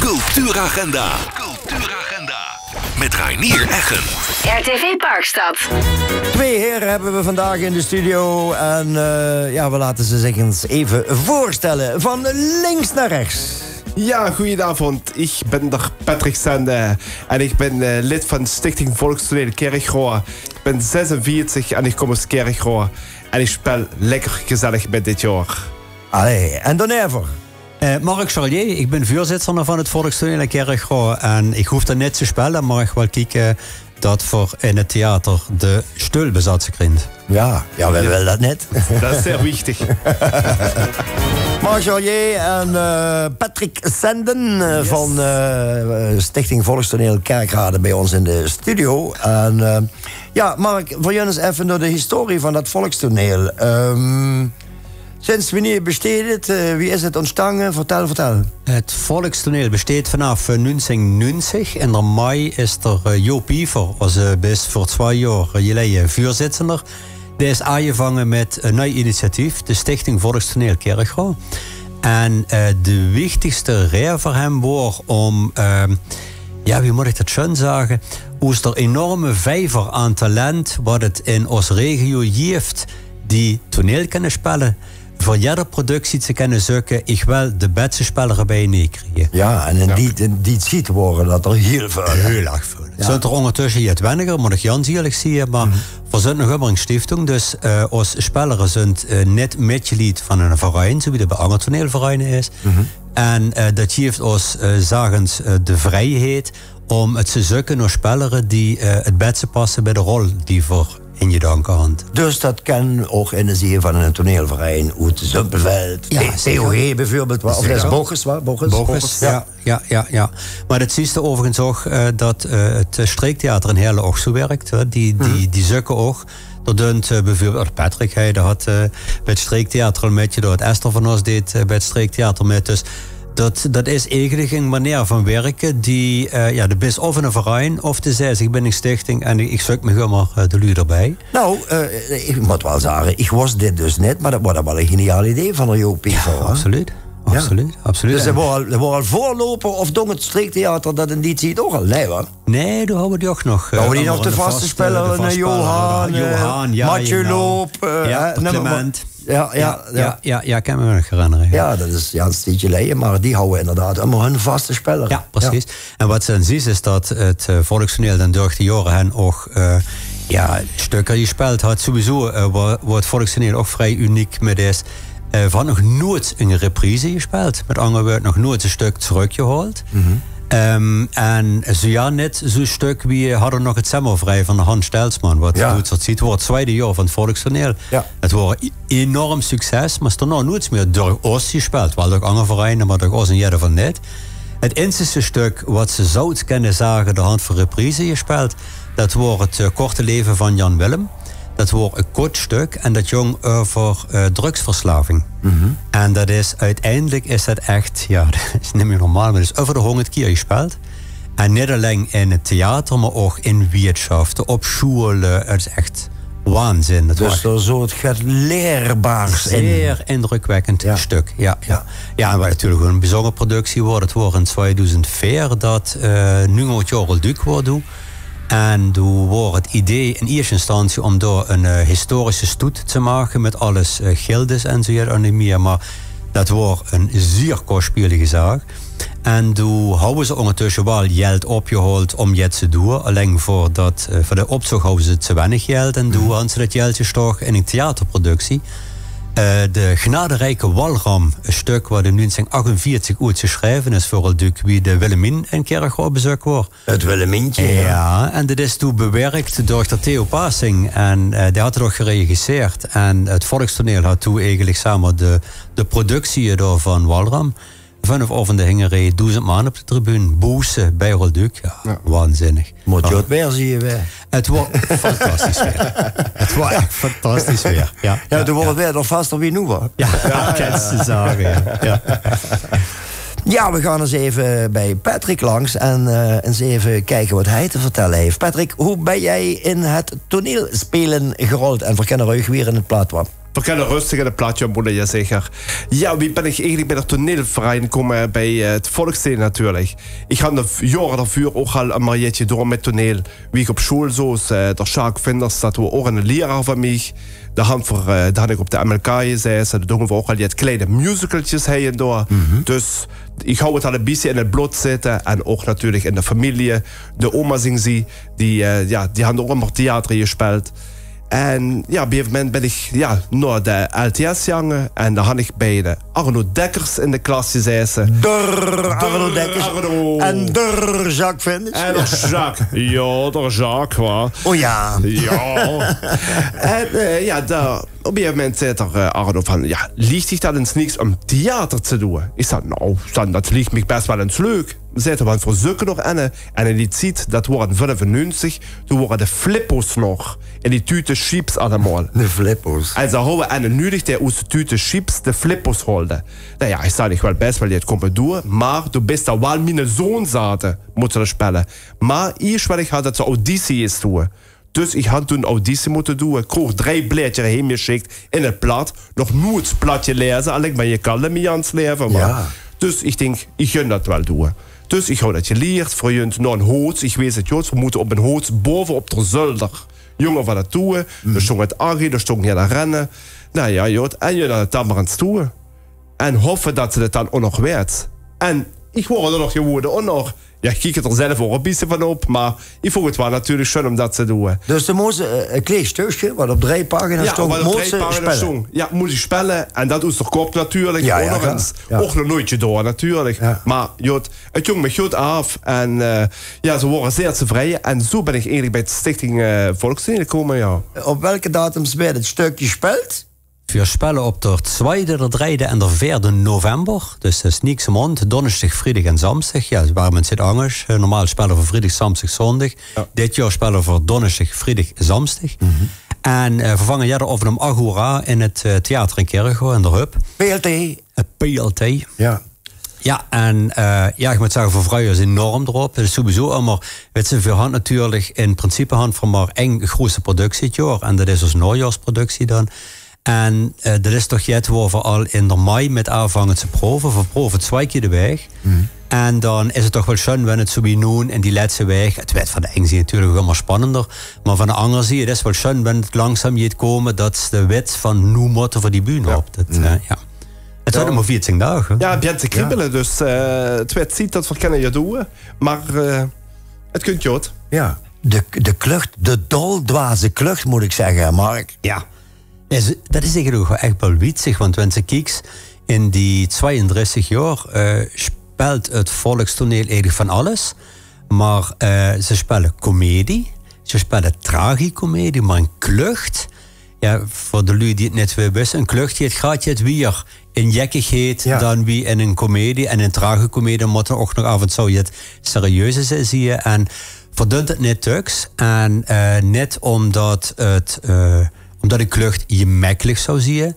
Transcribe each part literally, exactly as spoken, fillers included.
Cultuuragenda. Cultuuragenda. Met Reinier Eggen. R T V Parkstad. Twee heren hebben we vandaag in de studio. En eh, ja, we laten ze zich eens even voorstellen. Van links naar rechts. Ja, goedenavond. Ik ben der Patrick Sende. En ik ben eh, lid van Stichting Volkstoneel Kirchroa. Ik ben zesenveertig en ik kom uit Kirchroa. En ik speel lekker gezellig met dit jaar. Allee, en dan even. Eh, Mark Charlier, ik ben vuurzitter van het Volkstoneel in Kirchroa. En ik hoef er niet te spelen, maar ik wil kijken dat voor in het theater de steul bezat gekregen. Ja, ja, wij willen dat net. Dat is zeer wichtig. Mark Charlier en eh, Patrick Senden eh, van eh, Stichting Volkstoneel Kerkrade bij ons in de studio. En eh, ja, Mark, voor jullie eens even door de historie van dat volkstoneel. Ehm, sinds wanneer besteedt het? Eh, wie is het ontstangen? Vertel, vertel. Het volkstoneel besteedt vanaf eh, negentien negentig. In de mei is er eh, Jo Piever, als eh, bis voor twee jaar eh, geleden vuurzitter. Die is aangevangen met een nieuw initiatief, de Stichting Volkstoneel Kirchroa. En eh, de wichtigste reden voor hem was om, eh, ja, wie moet ik dat schoon zeggen, oes er enorme vijver aan talent wat het in ons regio heeft, die toneel kunnen spelen, voor jeder productie te kunnen zoeken, ik wil de beste spelers bij je krijgen. Ja, en in die, in die tijd waren dat er heel veel. Heel erg veel. Ja. Zijn er ondertussen iets weniger, moet ik Jan eerlijk zeggen, maar we zijn nog immer een stichting, dus eh, ons spelers zijn eh, niet mitglied van een verein, zoals dat bij andere toneelvereinen is. En eh, dat geeft ons eh, zagens eh, de vrijheid om het te zoeken naar spelers die eh, het beste passen bij de rol die voor in je danken hand. Dus dat kan ook in de zin van een toneelverein, uit Zumpelveld, ja, T O G bijvoorbeeld, wa- of dat is Bochus, wa? Bochus? Bochus, ja. Ja, ja, ja. Maar dat zie je overigens ook eh, dat eh, het eh, streektheater in Heerlen ook zo werkt. Hè. Die, die, die zoeken ook. Dat doet eh, bijvoorbeeld Patrick, hij dat had eh, bij het streektheater al met je, door het Esther van ons deed eh, bij het streektheater met. Dus dat, dat is eigenlijk een manier van werken die eh, ja, de bis of in een verein of de zes, ik ben een stichting en ik, ik zoek me gewoon maar eh, de lui erbij. Nou, eh, ik moet wel zeggen, ik was dit dus net, maar dat was wel een geniaal idee van de Jo Piever. Ja, absoluut. Absoluut, absoluut. Dus er wordt, er wordt al voorloper of dong het streektheater dat in die tijd ook al? Nee, hoor. Nee, daar hadden we die ook nog. Hadden we die nog de vaste spelers, Johan, Johan, ja, Mathieu Loop, ja, Clement. Ja, ja, ja, ja, ik kan me nog herinneren. Ja, dat is ja, een tijdje geleden, maar die houden inderdaad allemaal hun vaste spelers. Ja, precies. En wat ze dan zien is dat het uh, volkstoneel dan door de jaren hen ook uh, ja, stukken gespeeld had. Sowieso uh, waar, waar het volkstoneel ook vrij uniek met is. Uh, van nog nooit een reprise gespeeld. Met andere woorden, nog nooit een stuk teruggehaald. Mm -hmm. Um, en zo ja, net zo'n stuk wie hadden nog het Semmervrij van Hans Stelzmann. Wat ja. Doet dat ziet, wordt tweede jaar van het volkstoneel. Ja. Het wordt enorm succes, maar is er nog nooit meer door ons gespeeld. Wel door andere vereinen, maar door ons in ieder geval niet. Het einzigste stuk wat ze zouden kunnen zeggen, de hand voor reprise gespeeld, dat wordt het uh, korte leven van Jan Willem. Dat wordt een kort stuk en dat jong over uh, drugsverslaving. Mm -hmm. En dat is uiteindelijk is dat echt, ja, dat is niet meer normaal, maar dat is over de honderd keer gespeeld. En niet alleen in het theater, maar ook in wiertschappen, op scholen. Het is echt waanzin. Het dus was er zo het leerbaars in. Zeer indrukwekkend ja. Stuk, ja, ja. Ja, en wat natuurlijk een bijzondere productie wordt, het wordt in tweeduizend veer dat uh, nu het jaar al Duc wordt doen. En toen was het idee in eerste instantie om daar een uh, historische stoet te maken met alles uh, gildes en zo en niet meer. Maar dat wordt een zeer kostspielige zaak. En toen hadden ze ondertussen wel geld opgehaald om iets te doen. Alleen voor, dat, uh, voor de optocht hadden ze te weinig geld. En toen hadden ze dat geld gestoken in een theaterproductie. Uh, de Gnaderijke Walram, een stuk wat in negentien achtenveertig oet geschreven is voor het Duc, wie de Willemien een keer op bezoek was. Het Willemintje, ja. Ja, en dat is toen bewerkt door Theo Pasing. En uh, die had het ook geregisseerd. En het volkstoneel had toen eigenlijk samen de, de productie door van Walram. Vanaf over de Hingeree, duizend man op de tribune, boesen bij Rolduc. Ja, ja. Waanzinnig. Moet je het weer zien, weer. Het was fantastisch weer. Het was echt fantastisch weer. Ja, ja, ja, toen wordt het weer nog vaster wie nu, hoor. Ja, ja, dat kan je zeggen, ja. Ja. Ja, we gaan eens even bij Patrick langs en uh, eens even kijken wat hij te vertellen heeft. Patrick, hoe ben jij in het toneelspelen gerold? En verkennen ruig weer in het plaat wat? Veer kinne röstig in 't plaatje mólle, ja zeker. Ja, wie bin ich eigelik bie de toneelverein gekómme, bie, eh, 't Volkstoneel natuurlik. Ich han de v-, jaore daoveur ouch al e Marietje gedoon mit toneel. Wie ich op sjool zoot, eh, d'r Sjaak Vinders, dat woor ouch eine lieraar van mich. Dao han veer, eh, dao han ich op de M L K gezaete, dao dónge veer ouch al jet kleine musicaltjes hie en dao. Dus ich haw 't al e bietje in 't blod zitte en ouch natuurlik in de femilie. De oma zing zie, die, eh, ja, die han ouch ummer theater gespeld. En ja, op e gegaeve moment bin ich, ja, nao de L T S gegange en dao han ich bie de Arno Dekkers in de klas gezaete. D'r Arno Dekkers. En d'r Jacques Vinders. En d'r Jacques. Ja, d'r Jacques, wa? O ja. Ja. En, eh, ja, dao, op e gegaeve moment zaet d'r, eh, Arno van, ja, lieg dich dat ins niks um theater te doon? Ich zag, nou, dat lieg mich bes waal ins leuk. Zaet d'r, want veer zeuke nog eine. En in die tied, dat woor in vijfennegentig, toen woore de Flippo's nog. In die tute chips allemaol. De Flippo's. En ze hawwe eine nudig, dae oet de tute chips de Flippo's holde. Nou ja, ich zag, ich wil bes waal jet kómme doon, mer doe bis dan waal miene zoon zate, mótte spele. Mer ieësj wil ich dat ze auditie is doon. Dus ich han toen auditie mótte doon, kroog drie blaedjer heemgesjik in 't plat, nog noeëts plat gelaeze, allein mer gekalde in mien gans laeve, wa. Ja. Dus ich dink, ich gun dat waal doon. Dus ich haw dat gelierd, veer junt nao 'n hoots, ich wees 't good, veer mótte op 'n hoots bove op d'r zölder. Jónge van 't doon, dao stóng 't Arrie, dao stóng Jan Renne. Nou ja, good, en junt dan 't dan mer ins doon. En hoffe dat ze 't dan ouch nog weëd. En ich woor d'r nog gewoeën ouch nog. Ja, ich kiek d'r zelf ouch e bietje van op, mer ich vónj 't waal natuurlik sjoeën um dat te doon. Dus de mós, eh, e klee stökske, wat op drie pagina's stóng, mós ich spele. Ja, mós ich spele. En dat oet d'r kop natuurlik. Ja, ja, ouch nog ins. Ja. Ouch nog noeëts gedoon natuurlik. Ja. Mer good, 't jónk mich good aaf. En, eh, ja, ze wore zeer tevreie. En zoeë bin ich eigelik bie de Stichting, eh, Volkstoneel gekómme, ja. Op welke datums weëd 't stökske gespeld? Veer spele op d'r twiede, d'r drejde en d'r veerde november. Dus dat is niks maond. Donnesdig, vriedig en samsdig. Ja, waorum zit angers? Eh, normaal spele veer vriedig, samsdig, zóndig. Ja. Dit jaor spele veer donnesdig, vriedig, samsdig. En, eh, veer vange jidder aovend um ach oer aa in 't, eh, theater in Kirchroa, in d'r Hub. P L T. 't P L T. Ja. Ja, en, eh, ja, ich mót zage, veer vreuie ós enorm d'rop. 't Is sowieso ummer, weits te, veer han natuurlik in principe han veer mer eng groeëtse productie 't jaor. En dat is ós naojaorsproductie dan. En, eh, dat is toch jet woa veer al in d'r mei mit aanvange te prove. Veer prove twie kier de waek. En dan is 't toch waal sjoeën wen 't zoeë wie noe in die lètste waek, 't weëd van de eng zie natuurlik ummer spannender, mer van de anger zie, 't is waal sjoeën wen 't langzaam geit kómme dat de wit van noe mótte veer die bühne op. Dat, eh, ja. 't Weëd ummer veertien daag, hè? Ja, 't begint te kriebele, dus, eh, 't weëd tied dat veer kinne gaon doon. Mer, eh, 't kunt good. Ja. De, de klucht, de doldwaze klucht, mót ich zègke, Mark. Ja. Is, dat is eigelik ouch ech waal witzig, want wens te kieks, in die twieëndressig jaor, eh, spelt 't Volkstoneel eigelik van alles. Mer, eh, ze spele komedie, ze spele tragicomedie, mer 'n klucht. Ja, veur de luuj die 't nit wis-, wisse, 'n klucht geit graad jet wiejer in jekkigheid dan wie in 'n komedie. En in tragicomedie mót d'r ouch nog aaf en toe jet serieuze zie-, zieë. En veer dunt 't nit tuks. En, eh, nit umdat 't, eh, umdat 'n klucht gemekkelik zou zieë.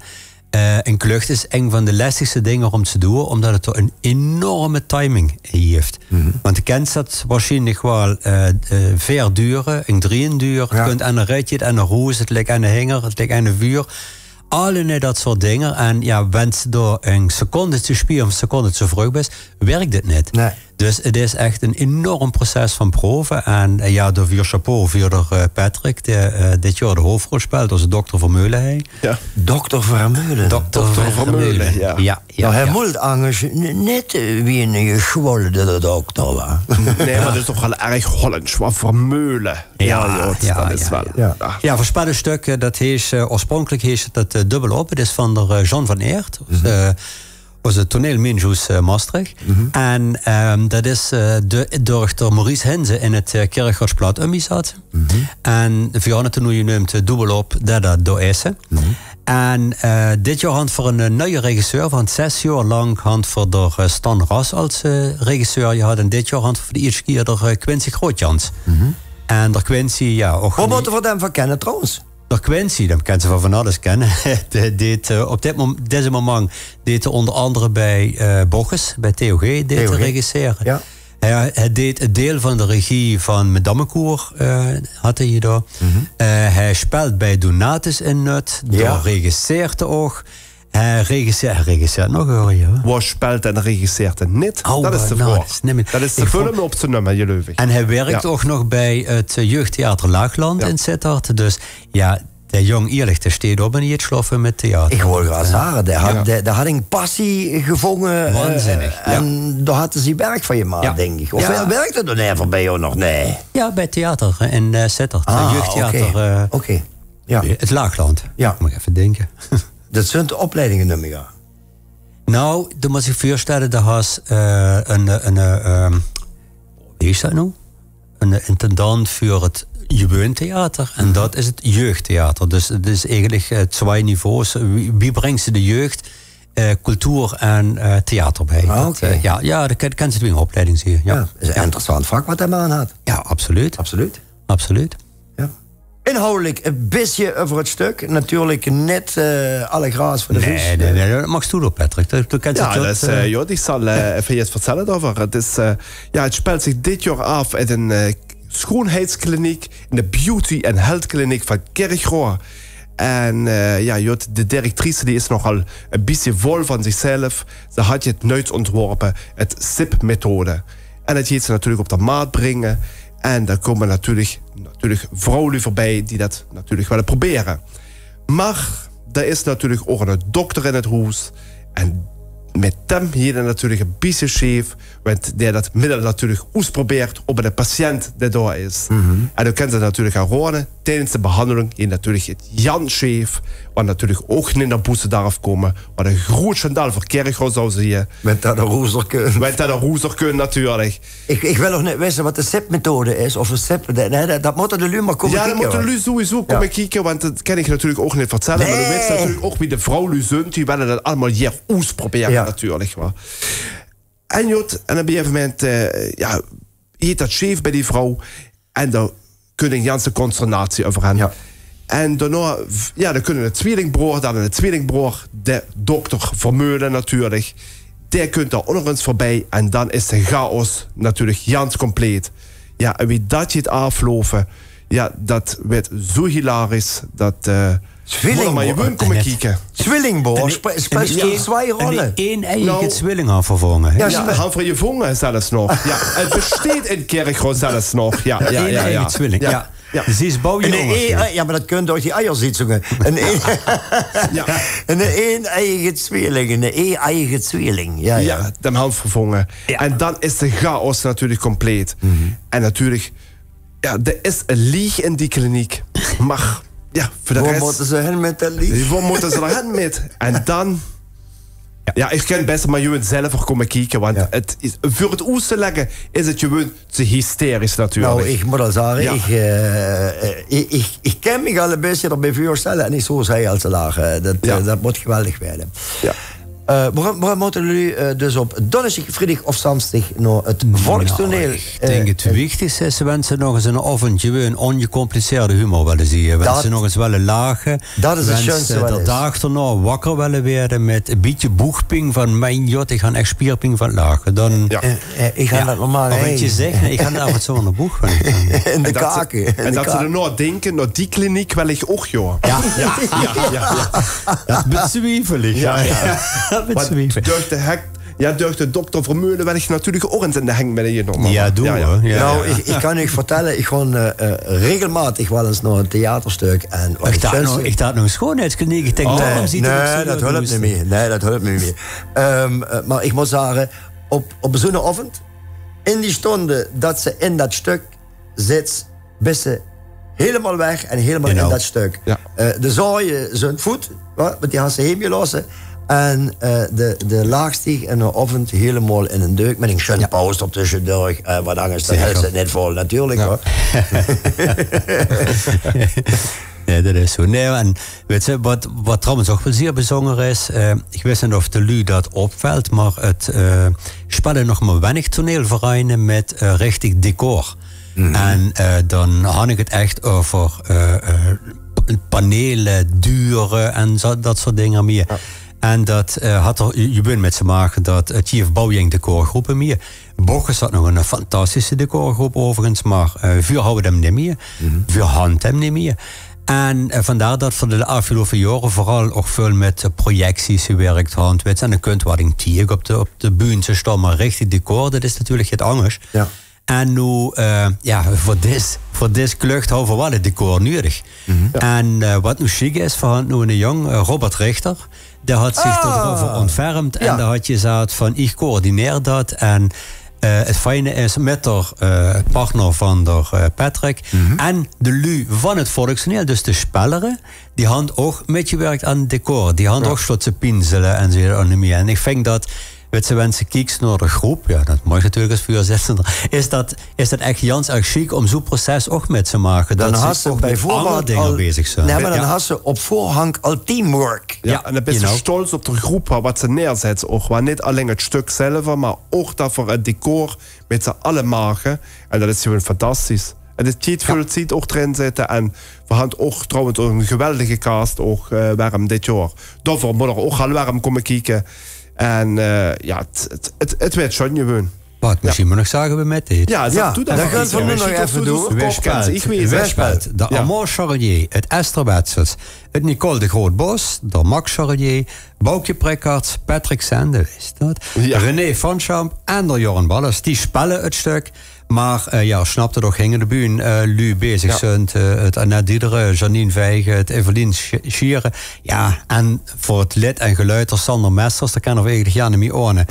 Eh, 'n klucht is eng van de lestigste dinger um te doon, umdat 't d'r 'n enorme timing in geft. Want de kins dat waarsjienlik waal, eh, eh, veer dure, 'n drieën dure. 't Kunt aan de ritje, aan de roes, 't lik aan de hinger, 't lik aan de vuur. Allene dat soort dinger. En ja, wens te dao 'n seconde te spier of 'n seconde te vreug bis, wirk 't nit. Nee. Dus 't is ech 'n enorm proces van prove. En, eh, ja, daoveur chapeau veur d'r, eh, Patrick, dae, eh, dit jaor de hoofrol spelt, ós dokter Vermeulen, hè. Ja. Dokter Vermeulen. Dokter Vermeulen, ja. Ja, ja. Noe, hae mót angers n-, nit, eh, wie 'ne gesjwolde dokter, wa? Nee, mer dat is toch waal erg Hollands, wa, Vermeulen. Ja, ja, dat is waal. Ja. Ja, veer spele e stök, eh, dat heet, eh, oorspronkelik heet dat, eh, Dubbel Op. 't Is van d'r, eh, John van Eert. Eh, waas 'ne toneelmins oet, eh, Mestreech. En, ehm, dat is, eh, de, door d'r Maurice Henze in 't, eh, Kirchroads plat umgezat. En veer han 't noe geneump, eh, Dubbel Op, dat dat dao is. En, eh, dit jaor han veer 'ne, eh, nuie regisseur, want zes jaor lang han veer d'r, eh, Stan Ras als, eh, regisseur gehad. En dit jaor han veer veur de ieësjte kier d'r, eh, Quincy Grootjans. En d'r Quincy, ja, ouch. Wo mótte veer dae van kenne trouwens? D'r Quincy, dae kins te van, van alles kenne. Dae deet, eh, op dit mom-, deze moment deet 'r ónger angere bie, eh, Boches, bie T O G, deet 'r regissere. Ja. Hae, hae deeg 't deil van de regie van Madammekoer, eh, had hae hie dao. Eh, hae speelt bij Donatus in Nut, dao regisseert hae ouch. Hae regisseert, hae regisseert nog, huur je. Wae speelt en regisseert 't neet? Oh, dat is de vraog. Dat is de film op zien nummer, geluif ich. En hae wirkt ouch nog bij 't, eh, jeugdtheater Laagland in Zitterd. Dus ja, de jong ierlich, dae steet op en die het sjloffe mit theater. Ich wol graag zage, dae had, dae, dae had 'n passie gevónge, eh, en dao had ze werk van gemaak, dink ich. Of wirkt 't dao neet veur bij jou nog? Nae. Ja, bij theater, hè, in, eh, Zitterd. Ah, jeugdtheater, oké. Eh, oké. Ja. 't Laagland. Ja. Mót ich effe dinke. Dat zunt opleidinge, num ich aan. Nou, doe mós dich veurstelle, doe has, eh, 'n, 'n, eh, ehm, wie is dat noe? 'n Intendant veur 't jeweun theater en dat is 't jeugdtheater. Dus 't is eigelik, eh, tswai niveaus. Wie, wie bringste de jeugd, eh, cultuur en, eh, theater bij? Ah, oké. Ja, ja, dat kan, kan ze wie 'n opleiding zeen. Ja. Ja, is 'n interessant vak wat dae maan had. Ja, absoluut. Absoluut. Absoluut. Ja. Inhoudelik 'n bietje euver 't stök. Natuurlik neet, eh, alle graas veur de vuus. Nae, nae, nae, dat maaks doe, Patrick. Dat, dat kins doe, dat is, eh, eh, ja, ich zal, eh, effe get vertelle daoveur. 't Is, eh, ja, 't speelt zich dit jaor aaf in 'n, eh, schoonheidskliniek, in de Beauty and Health Kliniek van Kirchroa. En, eh, ja, jot, de directrice die is nogal 'n bietje vol van zichzelf. Ze had 't nuits ontworpe, 't sip-methode. En dat geet ze natuurlik op de maat bringe. En dao kómme natuurlik, natuurlik vrouwluuj veurbij die dat natuurlik wille probere. Mer d'r is natuurlik ouch 'ne dokter in 't hoes. En mit dem geit 't natuurlik e bietje sjeef, want dae dat middel natuurlik oesprobeert op 'ne patiënt dae dao is. En dan kan ze natuurlik gaon roane, tijdens de behandeling geit natuurlik 't gans sjeef, wat natuurlik ouch neet nao boete darf kómme, wat e groeët sjandaal veur Kirchroa zou zieë. Went dat e roezerke. Went dat e roezerke natuurlik. Ich, ich wil ouch neet wisse wat de sipmethode is, of de sip, de, nae, dat, dat mótte de luuj mer kómme kieke. Ja, dat mótte de luuj sowieso kómme kieke, want dat kan ich natuurlik ouch neet vertelle. Mer de wits natuurlik ouch wie de vrouwluuj zunt, die wille dat allemaol hie oesprobere natuurlik, wa. En jot, en op e gegaeve moment, eh, ja, geit dat sjeef bie die vrouw. En dao kump 'n ganse consternatie euverhaer. Ja. En daonao, v-, ja, dan kump 'ne twielingbroor, dan 'ne twielingbroor, de dokter Vermeulen natuurlik. Dae kump dao ouch nog ins veurbij en dan is de chaos natuurlik gans compleet. Ja, en wie dat geit aafloupe, ja, dat weëd zoeë hilarisch, dat, eh, mót mer gewoon kómme kieke. Twielingbroor, speel, speel je twee rolle? 'n Ein-eige twieling han v'r gevónge, hè? Ja, han v'r gevónge zelfs nog. Ja, 't besteet in Kirchroa zelfs nog. Ja, ja, ja. 'n Ein-eige twieling, ja. Ja. Dus die is bouwjong. 'n Ei-, ja, mer dat kump door die eiersitzungen. 'n Ei-, 'n ein-eige twieling, 'n ei-eige twieling. Ja, ja. Ja, dan han v'r gevónge. Ja. En dan is de chaos natuurlik compleet. En natuurlik, ja, d'r is 'n lieg in die kliniek. Mer ja, veur de res, wo mótte ze hin mit dat lieg? Wo mótte ze d'r hin mit? En dan, ja, ich kan bès mer gewoon zelf kómme kieke, want 't is, veur 't oes te lègke is 't gewoon te hysterisch natuurlik. Nou, ich mót al zage, ich, eh, eh, ich, ich, ich kan mich al e bietje d'rbie veurstelle en ich zouw zelfs lache. Dat, eh, dat mót geweldig weëde. Ja. Eh, waorum, waorum mótte luuj, eh, dus op donnesdig, vriedig of samsdig nao 't volkstoneel? Ich dink 't wichtigste is, wens ze nog ins 'nen aovend gewoon óngecompliceerde humor wille zieë. Wens ze nog ins wille lache. Dat is 't sjoenste wat is. Wens ze d'r daag daonao wakker wille weëde mit e bietje boegping van: "Mien god, ich han ech spierping van 't lache." Dan, ja. Eh, eh, ich han dat normaal neet. Of wat se zaes, ich han aaf en toe 'ne boeg van. In de kake. En dat ze daonao dinke: "Nao die kliniek wil ich ouch, jao." Ja, ja, ja, ja. Dat betwiefel ich. Ja, ja. Dat betwiefel ich. Want door de hek Ja, door de dokter Vermeulen wèl ich natuurlik ouch ins in de heng mit de genomme. Ja, doe, hè. Ja, ja. Nou, ich, ich kan uch vertelle, ich gaon, eh, eh, regelmaotig waal ins nao e theaterstök. En wat ich daat nog, ich daat nog 'n schoonheidskliniek. Ich dink, nae, dat hulp neet mie. Nae, dat hulp neet mie. Ehm, eh, mer ich mót zage, op, op zoe'n aovend, in die stónde dat se in dat stök zits, bis se hielemaol weg en hielemaol in dat stök. Ja. Eh, de zaoje zunt voet, wa, want die has se heem gelosse. En, eh, de, de laachs dich in de aovend hielemaol in 'n deuk, mit 'n sjoen paus d'r tösje durch. Eh, want angers dan is 't neet vol, natuurlik, wa. Nae, dat is zoe. Nae, en wèts se, wat, wat trouwens ouch waal zeer bezunjer is, eh, ich wis neet of de luuj dat opvèlt, mer 't, eh, spele nog mer wennig toneelvereine mit, eh, richtig decor. En, eh, dan han ich 't ech euver, eh, eh, panele, deure en zoe, dat soort dinger mie. Ja. En dat eh, had er, je, je bunt mit ze maken dat het jeef bouwjeng decorgroepen mie. Bochus had nog een fantastische decorgroep overigens, maar eh vuur houwe hem niet meer. Vuur hand hem niet meer. En eh, vandaar dat voor de afgelopen jaren vooral ook veel met eh, projecties gewerkt had. Weet je, en dan kunt wat in tiek op de, op de bühne te staan, maar richtig decor, dat is natuurlijk het anders. Ja. En nu, eh, ja, voor dis, voor dis klucht houwe we wel het decor nodig. En eh, wat nu chic is, we hadden nu een jong, eh, Robert Richter, die had zich Ah, daarover ontfermd en ja. Daar had je zaad van, ik coördineer dat. En eh, het fijne is, met de eh, partner van de eh, Patrick en de lu van het volkstoneel, dus de spelleren, die hadden ook mitgewerkt aan het decor. Die hadden ook slotse pinselen en zo aan de mie. En ik vind dat, weet ze, wenn ze kieks naar de groep, ja, dat mag je natuurlijk als voorzitter, is dat, is dat echt jans erg chic om zo'n proces ook met te maken. Dan Dat had ze ze ook met bijvoorbeeld andere dingen al, bezig zijn. Nee, maar dan Ja. had ze op voorhand al teamwork. Ja, Ja, en dan bist genau. Du stolz op de groep, wat ze neerzet. Ook waar niet alleen het stuk zelf, maar ook dat voor het decor met z'n allen maken. En dat is gewoon fantastisch. En het jeet veel ziet ook drin zitten. En we hadden ook trouwens een geweldige cast, ook eh, werm dit jaar. Daarvoor moet er ook al werm komen kijken. En eh, ja, het, het, het, het werd schoon gewoon. Wat misschien moet nog zagen we met dit. Ja, Ja, dat gaan we nu nog even doen. Wespelt, Ik weet het. Wespelt, de Ja. Armand Charlier, het Esther Wetsels, het Nicole de Grootbos, de Max Charlier, Boukje Prekkarts, Patrick Sende, is dat? Ja. René van Champ en de Joran Ballers, die spelen het stuk. Maar eh, ja, snapt het ook, hingen de bühne eh, lu bezig Ja. zijn, eh, het Annette Diederen, Janine Vijgen, het Evelien Sch- Schieren. Ja, en voor het lid en geluid er Sander Mesters, daar kan er eigenlijk ja niet meer ohne.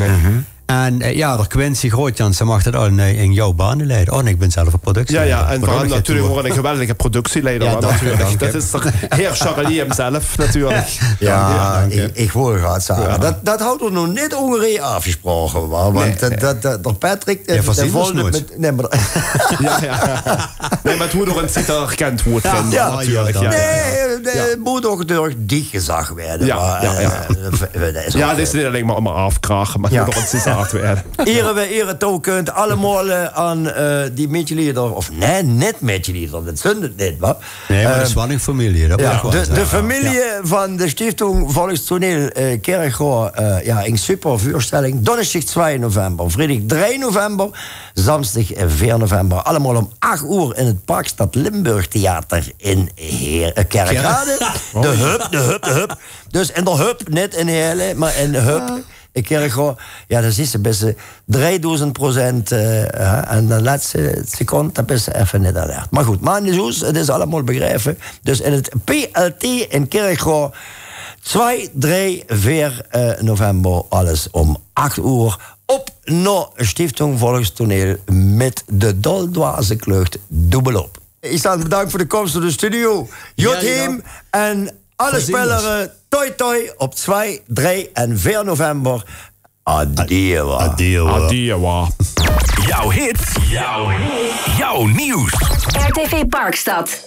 En eh, ja, de Quincy Grootjans, ze mag het al in, in jouw banen leiden. Oh nee, ik ben zelf een productie. Ja, ja, en we hadden natuurlijk ook een geweldige productieleider. Ja, Maar dank je, natuurlijk, dank je. Dat is toch heer Charlier hemzelf natuurlijk. Ja, dank je. ik, ik wil graag zeggen. Dat, dat houdt er nog niet ongeveer afgesproken, wa? Want Nee, dat, nee. dat, dat, door Patrick, Ja, dat voorzien valt is nooit. Met, nee, maar, Ja, ja. Nee, maar het moet ook een ziet er gekend wordt. Ja. Ja. Natuurlijk. Ja. Nee, nee, het moet ook door dich gezag worden. Ja, Maar, ja, eh, ja. v- v- dat is Ja, ook, het is eh, niet alleen maar om afkragen, maar Ja. het moet ook een ziet aard worden. Ere we ere toekent, allemaal eh, aan eh, die mitglieder, of nee, niet mitglieder, dat zint het niet, maar Nee, maar eh, dat is wel een familie. Dat Ja, moet ik wel de, zeggen. de familie van de Stichting Volkstoneel eh Kirchroa. Eh, ja, een super voorstelling. Donderdag twee november, vrijdag drie november, zaterdag eh, vier november. Allemaal om acht uur in het Parkstad Limburg Theater in Heer, eh, Kerkrade. De Hub, de Hub, de Hub. Dus in de Hub, niet in Heerlen, maar in de Hub. Ik Kirchroa, ja, dat is de beste drieduizend procent eh, hè, en de laatste seconde, dat is even niet alert. Maar goed, maar niet zoes, het is allemaal begrepen. Dus in het P L T in Kirchroa, twee, drie, vier eh, november, alles om acht uur. Op naar Stichting Volkstoneel met de doldwaze klucht Dubbelop. Ik sta bedankt voor de komst naar de studio. Jot Ja, ja. Heem en alle Voorzien spelers. Toi toi op twee, drie en vier november. Adieu. Adieu. Adieu. Jouw hits. Jouw, jouw nieuws. R T V Parkstad.